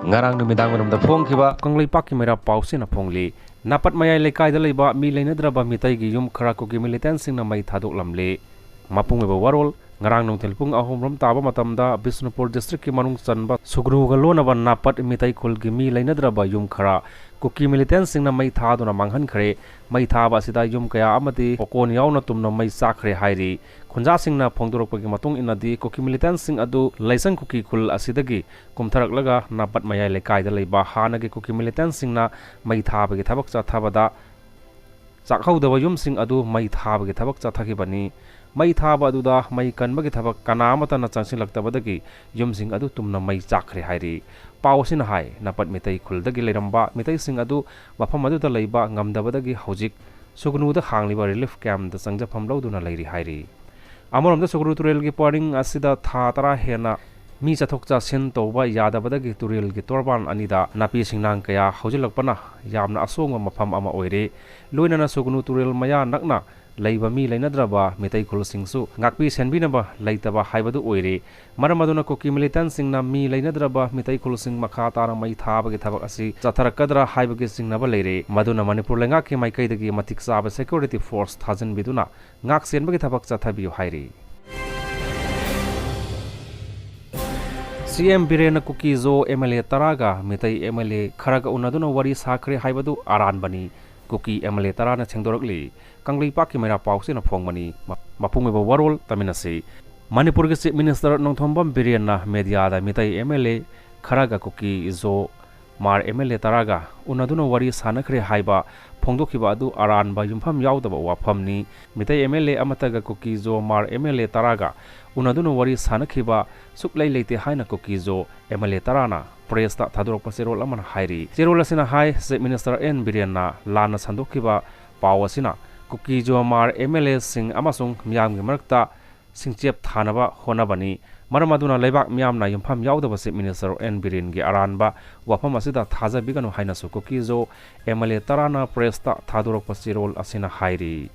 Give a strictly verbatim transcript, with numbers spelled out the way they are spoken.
ꯉꯔꯥꯡ ꯅꯨꯃꯤꯗꯥꯡ ꯋꯥꯏꯔꯝꯗ ꯐꯣꯡꯈꯤꯕ ꯀꯪꯂꯩꯄꯥꯛꯀꯤ ꯃꯩꯔꯥ ꯄꯥꯎꯁꯤꯅ ꯐꯣꯡꯂꯤ꯫ ꯅꯥꯄꯠ ꯃꯌꯥꯏ ꯂꯩꯀꯥꯏꯗ ꯂꯩꯕ ꯃꯤ ꯂꯩꯅꯗ꯭ꯔꯕ ꯃꯤꯇꯩꯒꯤ ꯌꯨꯝ ꯈꯔ ꯀꯨꯀꯤ ꯃꯤꯂꯤꯇꯦꯟꯁꯤꯡꯅ ꯃꯩ ꯊꯥꯗꯣꯛꯂꯝꯂꯤ꯫ ꯃꯄꯨꯡ ꯑꯣꯏꯕ ꯋꯥꯔꯣꯜ꯫ ꯉꯔꯥꯡ ꯅꯨꯡꯊꯤꯜ ꯄꯨꯡ ꯑꯍꯨꯝ ꯔꯣꯝ ꯇꯥꯕ ꯃꯇꯝꯗ ꯕꯤꯁꯅꯨꯄꯨꯔ ꯗꯤꯁꯇ꯭ꯔꯤꯛꯀꯤ ꯃꯅꯨꯡ ꯆꯟꯕ ꯁꯨꯒ꯭ꯔꯨꯒ ꯂꯣꯟꯅꯕ ꯅꯥꯄꯠ ꯃꯤꯇꯩ ꯈꯨꯜꯒꯤ ꯃꯤ ꯂꯩꯅꯗ꯭ꯔꯕ ꯌꯨꯝ ꯈꯔ ꯀꯨꯀꯤ ꯃꯤꯂꯤꯇꯦꯟꯁꯤꯡꯅ ꯃꯩ ꯊꯥꯗꯨꯅ ꯃꯥꯡꯍꯟꯈ꯭ꯔꯦ꯫ ꯃꯩ ꯊꯥꯕ ꯑꯁꯤꯗ ꯌꯨꯝ ꯀꯌꯥ ꯑꯃꯗꯤ ꯑꯣꯀꯣꯟ ꯌꯥꯎꯅ ꯇꯨꯝꯅ ꯃꯩ ꯆꯥꯛꯈ꯭ꯔꯦ ꯍꯥꯏꯔꯤ꯫ ꯈꯨꯟꯖꯥꯁꯤꯡꯅ ꯐꯣꯡꯗꯣꯔꯛꯄꯒꯤ ꯃꯇꯨꯡ ꯏꯟꯅꯗꯤ ꯀꯨꯀꯤ ꯃꯤꯂꯤꯇꯦꯟꯁꯤꯡ ꯑꯗꯨ ꯂꯩꯁꯪ ꯀꯨꯀꯤ ꯈꯨꯜ ꯑꯁꯤꯗꯒꯤ ꯀꯨꯝꯊꯔꯛꯂꯒ ꯅꯥꯄꯠ ꯃꯌꯥꯏ ꯂꯩꯀꯥꯏꯗ ꯂꯩꯕ ꯍꯥꯟꯅꯒꯤ ꯀꯨꯀꯤ ꯃꯤꯂꯤꯇꯦꯟꯁꯤꯡꯅ ꯃꯩ ꯊꯥꯕꯒꯤ ꯊꯕꯛ ꯆꯠꯊꯕꯗ ꯆꯥꯛꯍꯧꯗꯕ ꯌꯨꯝꯁꯤꯡ ꯑꯗꯨ ꯃꯩ ꯊꯥꯕꯒꯤ ꯊꯕꯛ ꯆꯠꯊꯈꯤꯕꯅꯤ꯫ ꯃꯩ ꯊꯥꯕ ꯑꯗꯨꯗ ꯃꯩ ꯀꯟꯕꯒꯤ ꯊꯕꯛ ꯀꯅꯥ ꯑꯃꯠꯇꯅ ꯆꯪꯁꯤꯜꯂꯛꯇꯕꯗꯒꯤ ꯌꯨꯝꯁꯤꯡ ꯑꯗꯨ ꯇꯨꯝꯅ ꯃꯩ ꯆꯥꯛꯈ꯭ꯔꯦ ꯍꯥꯏꯔꯤ꯫ ꯄꯥꯎ ꯑꯁꯤꯅ ꯍꯥꯏ, ꯅꯥꯄꯠ ꯃꯤꯇꯩ ꯈꯨꯜꯗꯒꯤ ꯂꯩꯔꯝꯕ ꯃꯤꯇꯩꯁꯤꯡ ꯑꯗꯨ ꯃꯐꯝ ꯑꯗꯨꯗ ꯂꯩꯕ ꯉꯝꯗꯕꯗꯒꯤ ꯍꯧꯖꯤꯛ ꯁꯨꯒꯅꯨꯗ ꯍꯥꯡꯂꯤꯕ ꯔꯤꯂꯤꯐ ꯀꯦꯝꯞꯇ ꯆꯪꯖꯐꯝ ꯂꯧꯗꯨꯅ ꯂꯩꯔꯤ ꯍꯥꯏꯔꯤ꯫ ꯑꯃꯔꯣꯝꯗ ꯁꯨꯒꯅꯨ ꯇꯨꯔꯦꯜꯒꯤ ꯄꯔꯤꯡ ꯑꯁꯤꯗ ꯊꯥ ꯇꯔꯥ ꯍꯦꯟꯅ ꯃꯤ ꯆꯠꯊꯣꯛ ꯆꯠꯁꯤꯟ ꯇꯧꯕ ꯌꯥꯗꯕꯗꯒꯤ ꯇꯨꯔꯦꯜꯒꯤ ꯇꯣꯔꯕꯥꯟ ꯑꯅꯤꯗ ꯅꯥꯄꯤ ꯁꯤꯡꯅꯥꯡ ꯀꯌꯥ ꯍꯧꯖꯤꯜꯂꯛꯄꯅ ꯌꯥꯝꯅ ꯑꯁꯣꯡꯕ ꯃꯐꯝ ꯑꯃ ꯑꯣꯏꯔꯦ꯫ ꯂꯣꯏꯅꯅ ꯁꯨꯒꯅꯨ ꯇꯨꯔꯦꯜ ꯃꯌꯥ ꯅꯛꯅ ꯂꯩꯕ ꯃꯤ ꯂꯩꯅꯗ꯭ꯔꯕ ꯃꯤꯇꯩ ꯈꯨꯜꯁꯤꯡꯁꯨ ꯉꯥꯛꯄꯤ ꯁꯦꯟꯕꯤꯅꯕ ꯂꯩꯇꯕ ꯍꯥꯏꯕꯗꯨ ꯑꯣꯏꯔꯦ꯫ ꯃꯔꯝ ꯑꯗꯨꯅ ꯀꯨꯀꯤ ꯃꯤꯂꯤꯇꯦꯟꯁꯤꯡꯅ ꯃꯤ ꯂꯩꯅꯗ꯭ꯔꯕ ꯃꯤꯇꯩ ꯈꯨꯜꯁꯤꯡ ꯃꯈꯥ ꯇꯥꯅ ꯃꯩ ꯊꯥꯕꯒꯤ ꯊꯕꯛ ꯑꯁꯤ ꯆꯠꯊꯔꯛꯀꯗ꯭ꯔꯥ ꯍꯥꯏꯕꯒꯤ ꯆꯤꯡꯅꯕ ꯂꯩꯔꯦ꯫ ꯃꯗꯨꯅ ꯃꯅꯤꯄꯨꯔ ꯂꯩꯉꯥꯛꯀꯤ ꯃꯥꯏꯀꯩꯗꯒꯤ ꯃꯇꯤꯛ ꯆꯥꯕ ꯁꯦꯀ꯭ꯌꯨꯔꯤꯇꯤ ꯐꯣꯔꯁ ꯊꯥꯖꯤꯟꯕꯤꯗꯨꯅ ꯉꯥꯛ ꯁꯦꯟꯕꯒꯤ ꯊꯕꯛ ꯆꯠꯊꯕꯤꯌꯨ ꯍꯥꯏꯔꯤ꯫ ꯁꯤ ꯑꯦꯝ ꯕꯤꯔꯦꯟꯅ Kuki Zo M L A ꯇꯔꯥꯒ ꯃꯤꯇꯩ ꯑꯦꯝ ꯑꯦꯜ ꯑꯦ ꯈꯔꯒ ꯎꯅꯗꯨꯅ ꯋꯥꯔꯤ ꯁꯥꯈ꯭ꯔꯦ ꯍꯥꯏꯕꯗꯨ ꯑꯔꯥꯟꯕꯅꯤ꯫ ꯀꯨꯀꯤ ꯑꯦꯝ ꯑꯦꯜ ꯑꯦ ꯇꯔꯥꯅ ꯁꯦꯡꯗꯣꯔꯛꯂꯤ꯫ ꯀꯪꯂꯩꯄꯥꯛꯀꯤ ꯃꯩꯔꯥ ꯄꯥꯎꯁꯤꯅ ꯐꯣꯡꯕꯅꯤ꯫ ꯃ-, ꯃꯄꯨꯡ ꯑꯣꯏꯕ ꯋꯥꯔꯣꯜ ꯇꯥꯃꯤꯟꯅꯁꯤ꯫ ꯃꯅꯤꯄꯨꯔꯒꯤ ꯆꯤꯐ ꯃꯤꯅꯤꯁꯇꯔ ꯅꯣꯡꯊꯣꯝꯕꯝ ꯕꯤꯔꯦꯟꯅ ꯃꯦꯗꯤꯌꯥꯗ ꯃꯤꯇꯩ ꯑꯦꯝ ꯑꯦꯜ ꯑꯦ ꯈꯔꯒ ꯀꯨꯀꯤ Zo Mar M L A ꯇꯔꯥꯒ ꯎꯅꯗꯨꯅ ꯋꯥꯔꯤ ꯁꯥꯟꯅꯈ꯭ꯔꯦ ꯍꯥꯏꯕ ꯐꯣꯡꯗꯣꯛꯈꯤꯕ ꯑꯗꯨ ꯑꯔꯥꯟꯕ ꯌꯨꯝꯐꯝ ꯌꯥꯎꯗꯕ ꯋꯥꯐꯝꯅꯤ꯫ ꯃꯤꯇꯩ ꯑꯦꯝ ꯑꯦꯜ ꯑꯦ ꯑꯃꯠꯇꯒ Kuki Zo Mar M L A ꯇꯔꯥꯒ ꯎꯅꯗꯨꯅ ꯋꯥꯔꯤ ꯁꯥꯟꯅꯈꯤꯕ ꯁꯨꯛꯂꯩ ꯂꯩꯇꯦ ꯍꯥꯏꯅ ꯀꯨꯀꯤ ꯖꯣ ꯑꯦꯝ ꯑꯦꯜ ꯑꯦ ꯇꯔꯥꯅ ꯄ꯭ꯔꯦꯁꯇ ꯊꯥꯗꯣꯔꯛꯄ ꯆꯦꯔꯣꯜ ꯑꯃꯅ ꯍꯥꯏꯔꯤ꯫ ꯆꯦꯔꯣꯜ ꯑꯁꯤꯅ ꯍꯥꯏ, ꯆꯤꯐ ꯃꯤꯅꯤꯁꯇꯔ ꯑꯦꯟ ꯕꯤꯔꯦꯟꯅ ꯂꯥꯟꯅ ꯁꯟꯗꯣꯛꯈꯤꯕ ꯄꯥꯎ ꯑꯁꯤꯅ ꯀꯨꯀꯤ ꯖꯣ ꯃꯥꯔ ꯑꯦꯝ ꯑꯦꯜ ꯑꯦꯁꯤꯡ ꯑꯃꯁꯨꯡ ꯃꯤꯌꯥꯝꯒꯤ ꯃꯔꯛꯇ ꯁꯤꯡꯆꯦꯞ ꯊꯥꯅꯕ ꯍꯣꯠꯅꯕꯅꯤ꯫ ꯃꯔꯝ ꯑꯗꯨꯅ ꯂꯩꯕꯥꯛ ꯃꯤꯌꯥꯝꯅ ꯌꯨꯝꯐꯝ ꯌꯥꯎꯗꯕ ꯆꯤꯐ ꯃꯤꯅꯤꯁꯇꯔ ꯑꯦꯟ ꯕꯤꯔꯦꯟꯒꯤ ꯑꯔꯥꯟꯕ ꯋꯥꯐꯝ ꯑꯁꯤꯗ ꯊꯥꯖꯕꯤꯒꯅꯨ ꯍꯥꯏꯅꯁꯨ ꯀꯨꯀꯤ ꯖꯣ ꯑꯦꯝ ꯑꯦꯜ ꯑꯦ ꯇꯔꯥꯅ ꯄ꯭ꯔꯦꯁꯇ ꯊꯥꯗꯣꯔꯛꯄ ꯆꯦꯔꯣꯜ ꯑꯁꯤꯅ ꯍꯥꯏꯔꯤ꯫